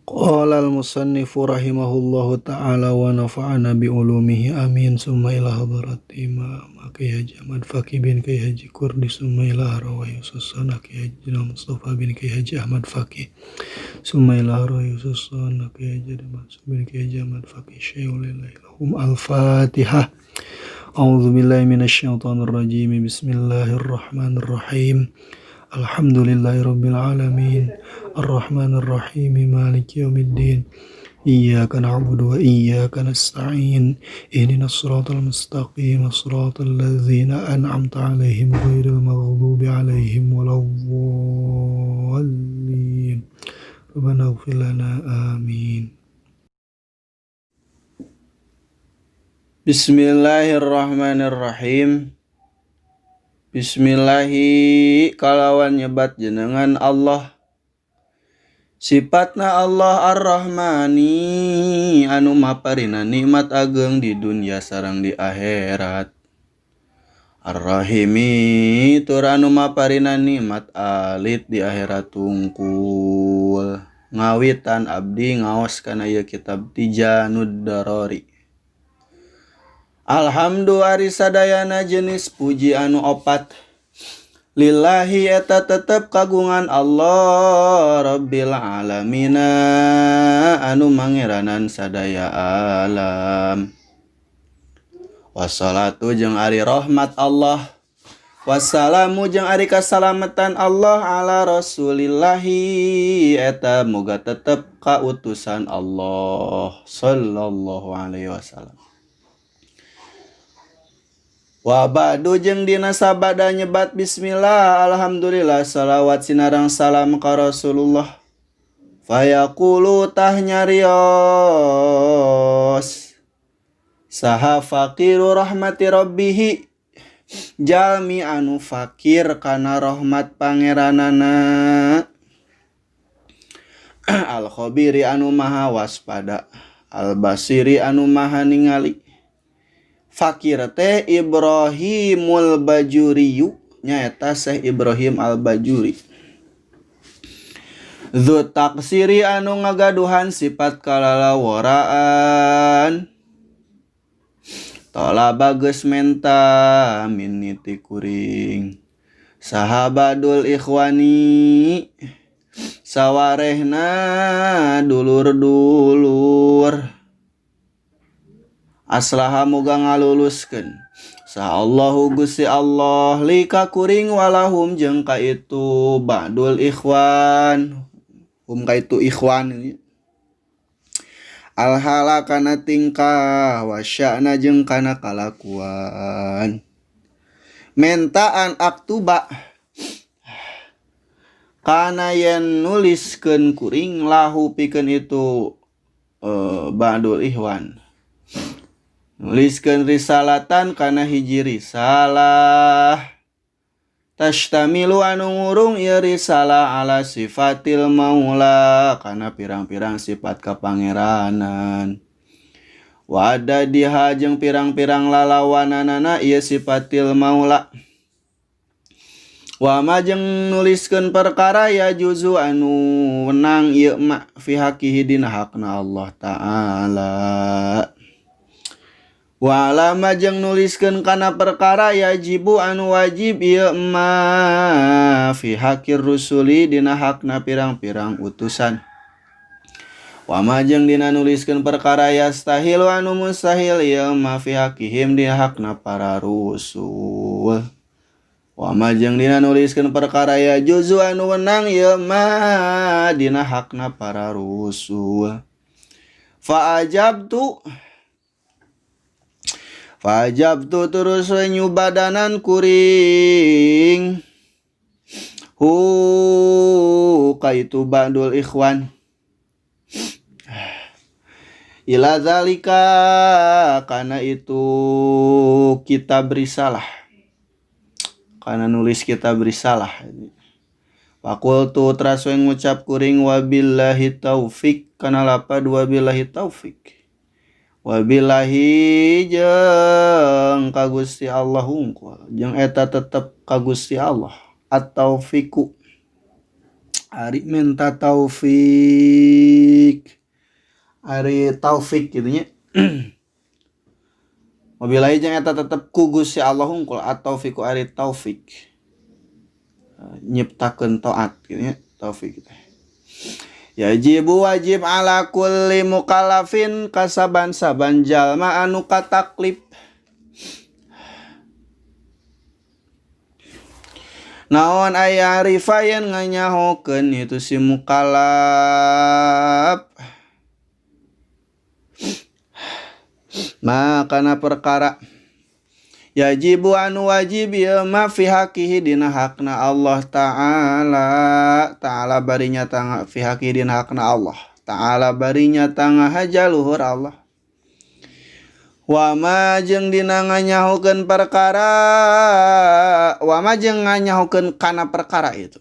Qala al-musannifu rahimahullahu ta'ala wa nafa'ana bi ulumihi amin. Summa ila hadrati Imam Kiai Haji Ahmad Faqih bin Kiai Haji Kurdi, summa ila arwah Yususana Kiai Haji Mustafa bin Kiai Haji Ahmad Faqih, summa ila arwah Yususana Kiai Haji Mansur bin Kiai Haji Ahmad Faqih syai'ulillahi lahum al-Fatihah. A'udzu billahi minasyaitonir rajim. Bismillahirrahmanirrahim. Alhamdulillahi rabbil alamin. Arrahmanir rahim. Maliki yaumiddin. Iyyaka na'budu wa iyyaka nasta'in. Ihdinas siratal mustaqim. Siratal ladzina an'amta 'alaihim ghairil maghdubi 'alaihim waladdallin. Rabbana ighfir lana amin. Bismillahirrahmanirrahim. Bismillahi kalawan nyebat jenengan Allah. Sifatna Allah Ar-Rahmani anu maparina nikmat ageng di dunia sareng di akhirat. Ar-Rahimi tur anu maparina nikmat alit di akhirat tungkul. Ngawitan abdi ngaos kana ieu kitab Tijanud Darari. Alhamdu ari sadayana jenis puji anu opat. Lillahi eta tetep kagungan Allah Rabbil alamina anu mangeranan sadaya alam. Wassalatu jeung ari rahmat Allah. Wassalamu jeung ari kasalamatan Allah ala Rasulillahi eta moga tetep kautusan Allah sallallahu alaihi wasallam. Wa ba'du jeung dina sabada nyebat bismillah alhamdulillah salawat sinarang salam ka Rasulullah. Fayaqulu tah nyarios saha faqiru rahmati rabbih jalmi anu fakir kana rahmat pangeranana. Al khabiri anu maha waspada, al basiri anu maha ningali. Fakir teh Ibrahimul Bajuriyu nyaeta Syekh Ibrahim Al-Bajuri. Dzu taksiri anu ngagaduhan sifat kalalaworaan. Tolaba geus menta miniti kuring. Sahabadul ikhwani sawarehna dulur-dulur. Aslaha muga ngaluluskeun saha Allahu Gusti Allah li ka kuring walahum jeung ka itu ba'dul ikhwan hum ka itu ikhwan alhala kana tingkah wasya'na jeung kana kalakuan mentaan aktuba kana yen nuliskeun kuring lahu pikeun itu ba'dul ikhwan nuliskeun risalatan kana hiji risalah tashtamilu anu ngurung ieu risalah ala sifatil maula kana pirang-pirang sifat kapangeranan wa adadiha jeung pirang-pirang lalawananana ieu sifatil maula wa ma jeung nuliskeun perkara ya juzu anu wenang ieu ma fi haqihi dina hakna Allah taala. Wa alama jeung nuliskeun kana perkara yajibu anu wajib ieu ma fi hakir rusuli dina hakna pirang-pirang utusan. Wa ma jeung dina nuliskeun perkara yastahilu anu mustahil ieu ma fi hakihim dina hakna para rusul. Wa ma jeung dina nuliskeun perkara yajuzu anu wenang ieu ma dina hakna para rusul. Fa ajabtu Fajabtu terus nyubadanan kuring hu kaitu ba'dul ikhwan ila zalika kana itu kitab risalah kana nulis kitab risalah. Fakultu teras ngucap kuring wabillahi taufik kana lapad wabillahi taufik. Wabillahi jeung ka Gusti Allah hungkul jeung eta tetep ka Gusti Allah at-taufiku. Ari minta taufik, ari taufik kitu nya. Wabillahi jeung eta tetep ku Gusti Allah hungkul at-taufiqu ari taufik. Nyiptakeun taat kitu nya taufik teh. Yajibu wajib ala kulli mukallafin kasaban-saban jalma anu kataklif. Naon aya arifa yen nganyahokeun itu si mukallaf. Makana perkara yajibu anu wajib ieu ma fi haqihi dina hakna Allah ta'ala. Ta'ala barinya tangga fi haqihi dina hakna Allah ta'ala barinya tangga haja luhur Allah. Wa ma jeung dina nganyahokeun perkara, wa ma jeung nganyahokeun kana perkara itu.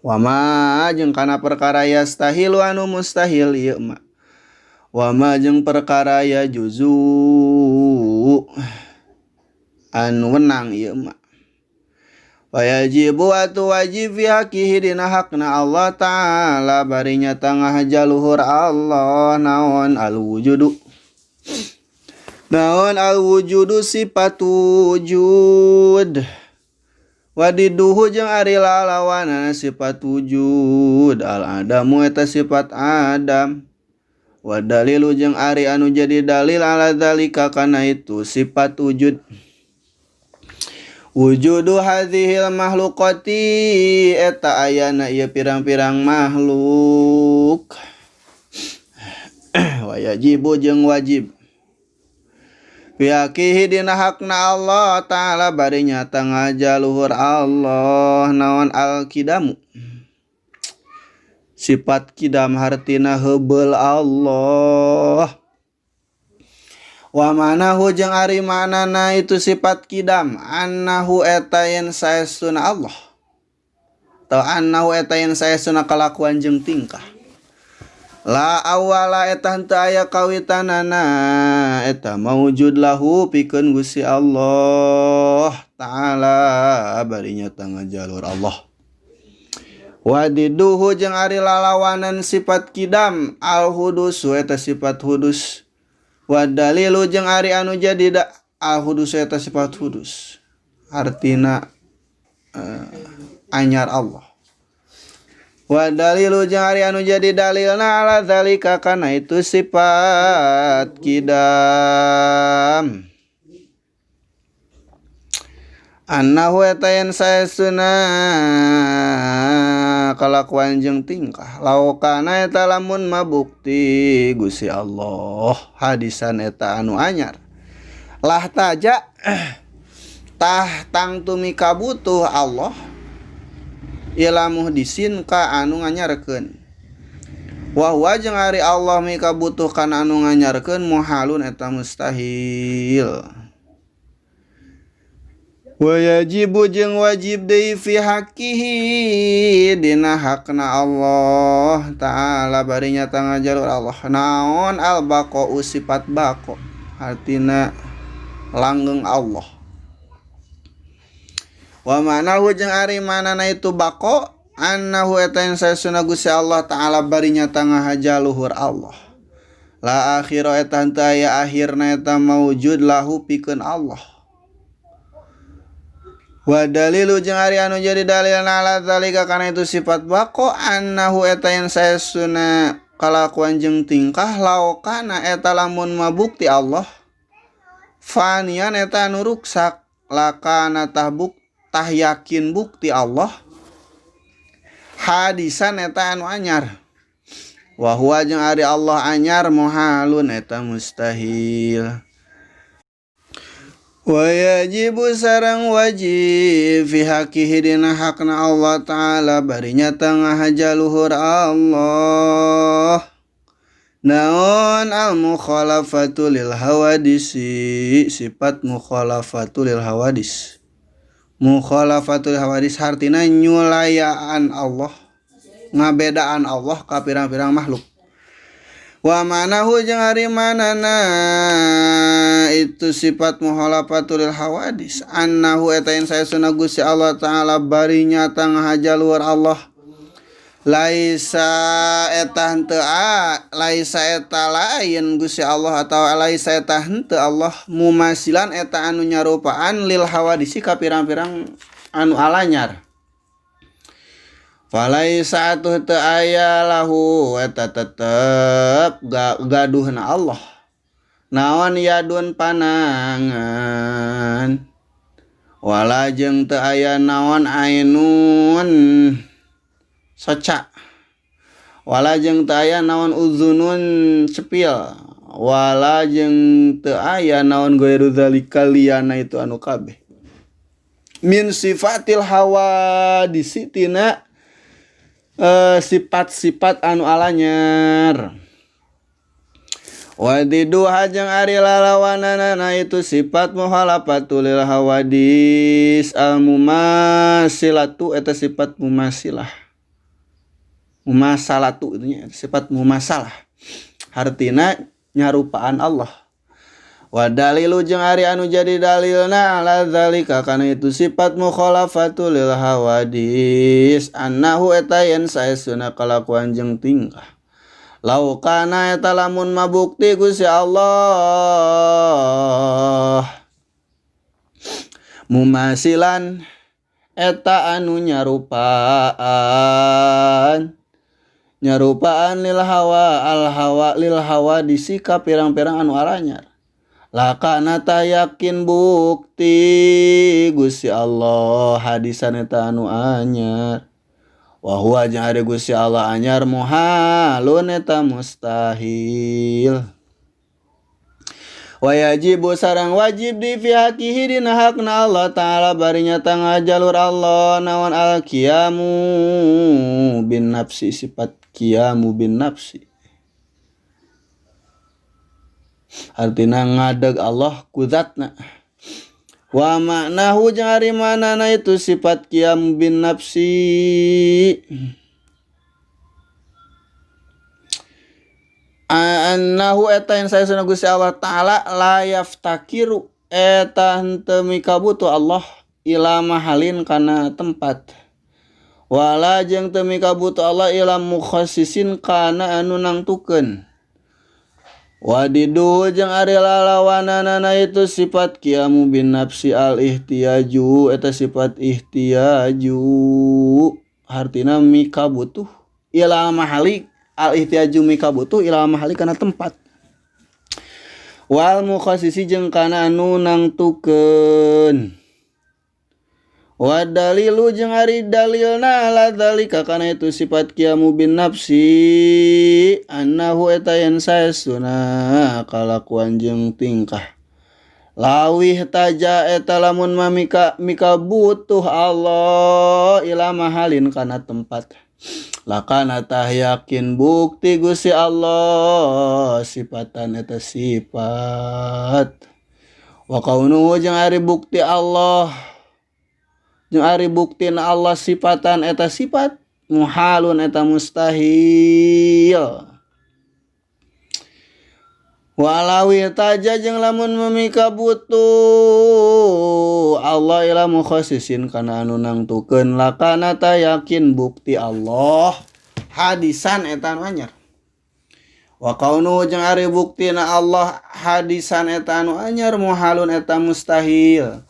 Wa ma jeung kana perkara yastahilu anu mustahil ieu ma. Wa ma jeung perkara ya juzu anu wenang ieu ma. Wa yajibu atu wajib fi haqihi dina hakna Allah ta'ala barinya tangah jaluhur Allah naon al wujudu. Naon al-wujudu sifat wujud. Wadiduhu jeung ari lalawanana sifat wujud. Al-adamu eta sifat adam. Wa dalilu jeung ari anu jadi dalil ala dzalika kana itu sifat wujud. Wujudu hadzihil makhluqati eta ayana ieu pirang-pirang makhluk. Wa yajibu jeung wajib piakihi dina hakna Allah ta'ala bari nyata ngajaluhur Allah naon al-kidamu. Sifat kidam hartina heubeul Allah. Wa manahu jeung ari manana itu sifat kidam annahu eta yen saestuna Allah. Atau annahu eta yen saestuna kalakuan jeung tingkah. La awala eta henteu aya kawitanana eta maujud lahu pikeun Gusti Allah ta'ala bari nyata ngajalur Allah. Wadiduhu jeung ari lalawanan sifat kidam al hudusu eta sifat hudus. Wadalilu jeung ari anu jadi da al hudusu eta sifat hudus. Artina anyar Allah. Wa dalilu jeung ari anu jadi dalilna ala zalika kana itu sifat kidam. Annahu eta yen saestuna kalakuan jeung tingkah laukana eta lamun mabukti Gusti Allah hadisan eta anu anyar. Lah taja tah tangtumi kabutuh Allah ila muhdisin ka anu nganyarkeun. Wa huwa jeung ari Allah mikabutuh kana anu nganyarkeun muhalun eta mustahil. Wa yajibu jeung wajib deui fi haqqihi dina hakna Allah ta'ala bari nyata ngajalur Allah naon al baqa'u sifat baqa artina langgeng Allah. Wa manahu jeung ari manana itu baqo annahu eta yen saestuna Gusti Allah ta'ala bari nyata ngahaja luhur Allah. La akhira eta henteu aya akhirna eta maujud lahu pikeun Allah. Wa dalilu jeung ari anu jadi dalilna ala zalika kana itu sifat baqo annahu eta yen saestuna kalakuan jeung tingkah laukana eta lamun mabukti Allah fanian eta anu ruksak lakana tahbuk tah yakin bukti Allah hadisan eta anu anyar. Wa huwa jeung ari Allah anyar muhalun eta mustahil. Wa yajibu sareng wajib fi haqihi dina hakna Allah ta'ala bari nyata ngahaja luhur Allah naon al mukhalafatu lil hawadisi sifat mukhalafatu lil hawadis. Mukhalafatul hawadis hartina nyulayaan Allah ngabedaan Allah ka pirang-pirang makhluk. Wa manahu jeung ari manana kana itu sifat mukhalafatul hawadis annahu eta yen saestuna Gusti Allah Ta'ala bari nyata ngahaja luhur Allah laisa eta henteu laisa eta lain Gusti Allah atawa laisa eta henteu Allah mumasilan eta anu nyarupaan lil hawadisi ka pirang-pirang anu alanyar. Falaisa atuh teu aya lahu eta tetep gaduhna Allah naon yadun panangan wala jeung teu aya naon ainun soca wala jeung teu aya naon uzunun cepil wala jeung teu aya naon ghairu zalika liyana itu anu kabeh min sifatil hawadisi tina sifat-sifat anu alanyar. Wadidu hajang ari lalawanana itu sifat mukhalafatul lil hawadis al mumasilatu eta sifat mumasilah. Mumasalatu itu nya sifat mumasalah. Hartina nyarupaan Allah. Wa dalilu jeung ari anu jadi dalilna ala zalika kana itu sifat mukhalafatul lil hawadis annahu eta yen saestuna kalakuan jeung tingkah. Lau kana eta lamun mabukti Gusti Allah mumasilan eta anu nyarupaan nyarupaan lil hawa al hawa lil hawa disika pirang-pirang anu alanyar. Lakana ta yakin bukti Gusti Allah hadisan eta anu anyar. Wa huwa jeung ari Gusti Allah anyar muhalun eta mustahil. Wa yajibu sareng wajib di fihakihi dina hakna Allah Ta'ala bari nyata ngajalur Allah naon al qiyamu bin nafsi sifat qiyamu bin nafsi. Artina ngadeg Allah ku zatna. Wa maknahu jeung ari manana itu sifat qiyam bin nafsi annahu eta yang saestuna Gusti Allah Ta'ala la yaftakiru eta henteu mikabutuh Allah ila mahalin kana tempat wala jeung teu mikabutuh Allah ila mukhassisin kana anu nangtukeun. Wadidu jeung ari lalawanana itu sifat qiyamu bin nafsi al ihtiyaju eta sifat ihtiyaju hartina mika butuh ila mahali al ihtiyaju mika butuh ila mahali kana tempat wal mukhassisi jeung kana anu nangtukeun. Wa dalilu jeung ari dalilna ala zalika kana itu sifat qiyamu bin nafsi annahu eta yen saestuna kalakuan jeung tingkah lawih taja eta lamun mamika mika butuh Allah ila mahalin kana tempat lakana tah yakin bukti Gusti Allah sifatan eta sifat wa kaunuhu jeung ari bukti Allah jeung ari buktina Allah sifatan eta sifat muhalun eta mustahil. Walawi taja jeung lamun mimika butuh Allah ila mukhassisin kana anu nangtukeun lakana ta yakin bukti Allah hadisan eta anu anyar. Wa kaunu jeung ari buktina Allah hadisan eta anu anyar muhalun eta mustahil.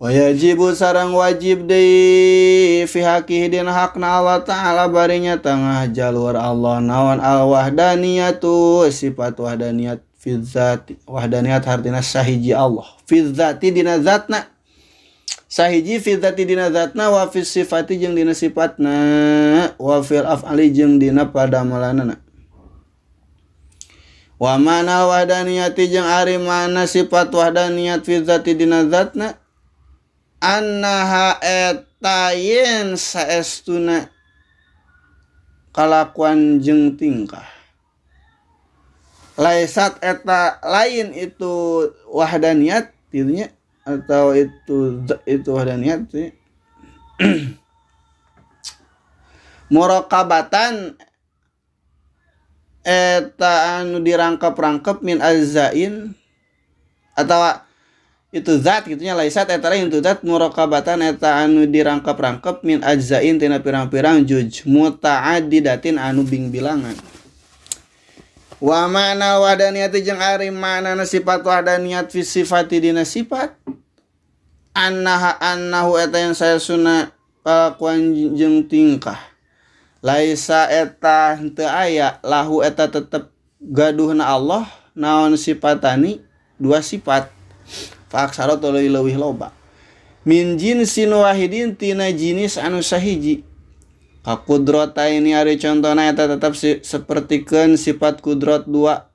Wa yajibu sareng wajib deui fi haqihi dina hakna Allah Ta'ala bari nyata ngajalur Allah naon al wahdaniyatu sifat wahdaniyat fi dzati wahdaniyat hartina sahiji Allah fi dzati dina zatna sahiji fi dzati dina zatna wa fi sifati jeung dina sifatna wa fil af'ali jeung dina padamelanana. Wa mana wahdaniyati jeung ari mana sifat wahdaniyat fi dzati dina zatna annaha eta yen saestuna kalakuan jeung tingkah laisat eta lain itu wahdaniyat nya atau itu wahdaniyat muraqabatan eta anu dirangkep-rangkep min azzain Atawa itu zat kitu nya laisat eta lain itu zat muraqabatan eta anu dirangkep-rangkep min ajzain tina pirang-pirang juj muta'addidatin anu bingbilangan. Wa ma'na wahdaniyati jeung ari maknana sifat wahdaniyat fi sifati dina sifat annaha annahu eta yang saya sunah kalakuan jeung tingkah laisa eta henteu aya lahu eta tetep gaduhna Allah naon sifatani dua sifat fa aksara tuluy leuwih loba min jinsin wahidin tina jinis anu sahiji ka kudrataini ari contona eta tetep sapertikeun sifat kudrat dua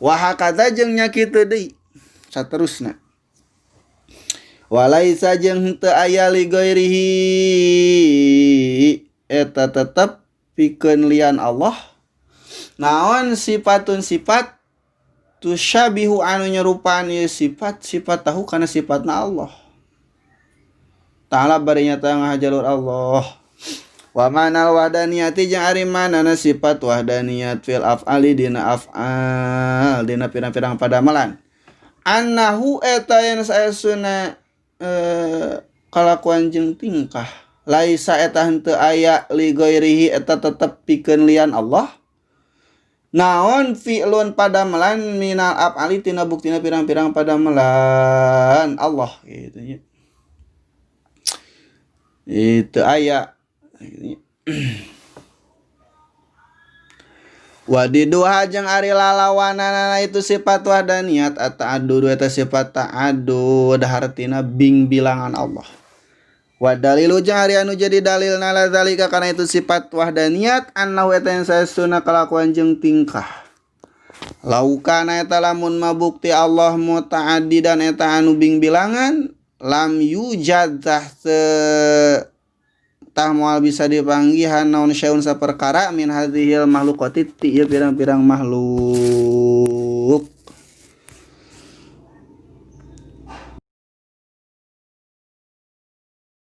wa hakadza jeung nya kitu deui saterusna walaisa jeung henteu aya li ghairihi eta tetep pikeun lian Allah naon sifatun sifat tusyabihu anu nyerupaan ieu sifat sifat tahu kana sifatna Allah Ta'ala bari nyata ngahajalur Allah. Wa manal wahdaniyati jeung ari manana sifat wahdaniyat fil af'ali dina af'al dina pirang-pirang padamelan annahu eta yen saestuna kalakuan jeung tingkah laisa eta henteu aya li ghairihi eta tetep pikeun lian Allah naon fi'lun padamelan minal af'ali tina buktina pirang-pirang padamelan Allah gitu nya itu aya gitu. Wadiduha jeung ari lalawanana itu sifat wahdaniyat at-ta'addud eta sifat ta'addud hartina bing bilangan Allah. Wa dalilu jeung ari anu jadi dalil nala zalika kana itu sifat wahdaniyat annahu eta yang saestuna kalakuan jeung tingkah. Laukana eta lamun mabukti Allah muta'addidan eta anu bing bilangan lam yujad tah tah moal bisa dipanggihan naon syaun saperkara min hadhil makhluqati ti ieu pirang-pirang makhluk.